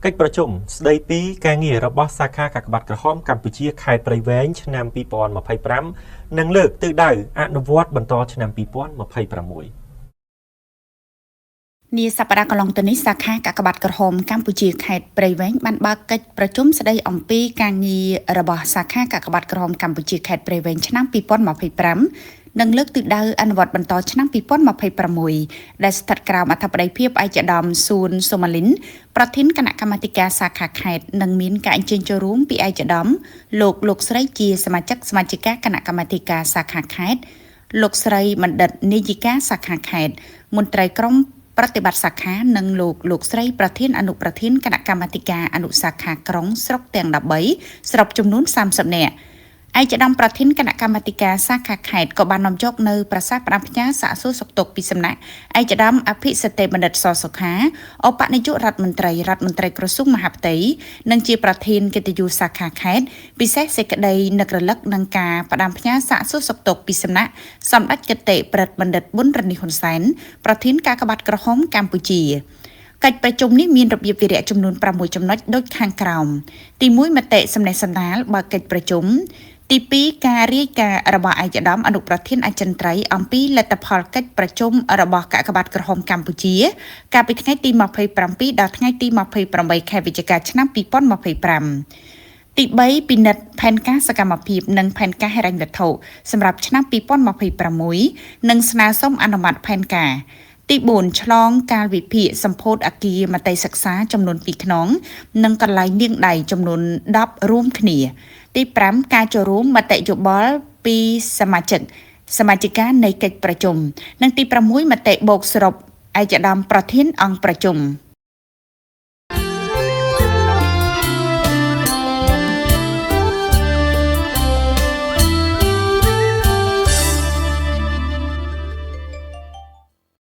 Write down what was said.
កិច្ចប្រជុំស្ដីពីការងាររបស់សាខាកាកបាទក្រហមកម្ពុជាខេត្តព្រៃវែងឆ្នាំ2025និងលើកទិសដៅអនុវត្តបន្តឆ្នាំ2026។ នាសប្តាហ៍កន្លងទៅនេះសាខាកាកបាទក្រហមកម្ពុជាខេត្តព្រៃវែងបានបើកកិច្ចប្រជុំស្ដីអំពីការងាររបស់សាខាកាកបាទក្រហមកម្ពុជាខេត្តព្រៃវែងឆ្នាំ2025និងលើកទិសដៅអនុវត្តបន្តឆ្នាំ2026ដែលស្ថិតក្រោមអធិបតីភាពឯកឧត្តមសួនសូម៉ាលីនប្រធានគណៈកម្មាធិការសាខាខេត្តនិងមានការអញ្ជើញចូលរួមពីឯកឧត្តមលោកលោកស្រីជាសមាជិកសមាជិកាគណៈកម្មាធិការសាខាខេត្តលោកស្រីបណ្ឌិតនាយិកាសាខាខេត្តមន្ត្រីក្រុមប្រតិបត្តិសាខានិងលោកលោកស្រីប្រធានអនុប្រធានគណៈកម្មាធិការអនុសាខាក្រុងស្រុកទាំង13សរុបចំនួន30នាក់ឯកឧត្តមប្រធានគណៈកម្មាធិការសាខាខេត្តក៏បាននាំយកនៅប្រសាសន៍ផ្ដាំផ្ញើសាកសួរសុខទុក្ខពីសំណាក់ឯកឧត្តមអភិសតិបណ្ឌិតសសុខាឧបនាយករដ្ឋមន្ត្រីរដ្ឋមន្ត្រីក្រសួងមហាផ្ទៃនិងជាប្រធានកិត្តិយសសាខាខេត្តពិសេសសេចក្តីនឹករលឹកនឹងការផ្ដាំផ្ញើសាកសួរសុខទុក្ខពីសំណាក់សម្ដេចគតិប្រិទ្ធបណ្ឌិតប៊ុនរ៉ានីហ៊ុនសែនប្រធានកាកបាទក្រហមកម្ពុជាកិច្ចប្រជុំនេះមានរបៀបវិរៈចំនួន6ចំណុចដូចខាងក្រោមទី1មតិសំណេះសំណាលបើកិច្ចប្រជុំទី2ការរាយការណ៍របស់ឯកឧត្តមអនុប្រធានអចិន្ត្រៃយ៍អំពីលទ្ធផលកិច្ចប្រជុំរបស់កាកបាទក្រហមកម្ពុជាកាលពីថ្ងៃទី27ដល់ថ្ងៃទី28ខែវិច្ឆិកាឆ្នាំ2025ទី3ពិនិត្យផែនការសកម្មភាពនិងផែនការហិរញ្ញវត្ថុសម្រាប់ឆ្នាំ2026និងស្នើសុំអនុម័តផែនការទី4ឆ្លងកាលវិភាគសម្ពោធអគារមត្តេយ្យសិក្សាចំនួន2ខ្នងនិងកន្លែងលាងដៃចំនួន10រួមគ្នាទី5ការចូលរួមមតិយោបល់ពីសមាជិកសមាជិកានៃកិច្ចប្រជុំនិងទី6មតិបូកសរុបឯកឧត្តមប្រធានអង្គប្រជុំ។